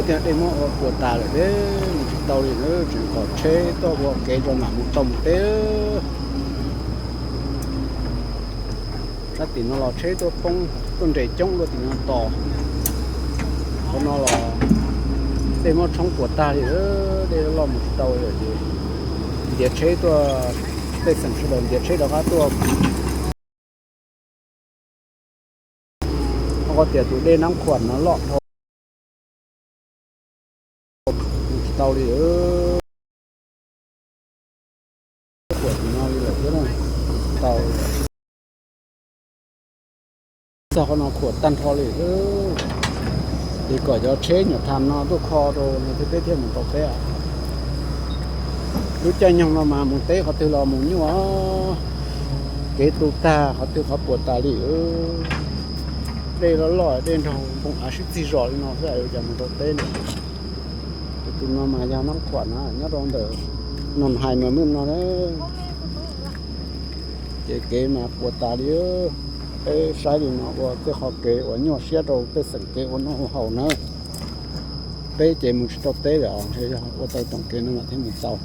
Dej muab ua puas tas lawm thiab mus tsis tau li na, tseem kom tsheb tuaj ua kev rau mam mus tau mus teb. Sab tim no los tsheb tuaj poob tuaj nres coob dua tim no tos. Qhov no los dej muab tshoob puas tag li, dej loj mus tsis tau li ces ntiav tsheb tuaj, tej xeem sawv daws ntiav tsheb rov qab tuaj. Ho tias tus dej Nab Khuam no loj dhau, mus tsis tau li. Khuam no li lawm thiab, tau txog qhov no khuam tag nrho li. Ces kom cov tsheb nyuam tham no tuaj kho rau no thiab peb thiaj mus tau teb. Lub caij nyoog no mas mus teb qhov twg los mus nyuaj, kev tu tag qhov twg qhov puas tas li. Dej loj loj, dej nrog npoo av sib txig zos li no xwb cas mus tau teb li. Ces tus no mas yog Nab Khuam na, nyob rau ntawm Nag Hais mas mwj no na. Ces kev mas puas tas li. Peb saib li no ua tej qhov kev uas nyuaj siab rau tej xeem kev ua noj ua haus na. Peb ces mus tsis tau teb lawm, ntshe yog ua tau toom kev no mas thiaj mus tau.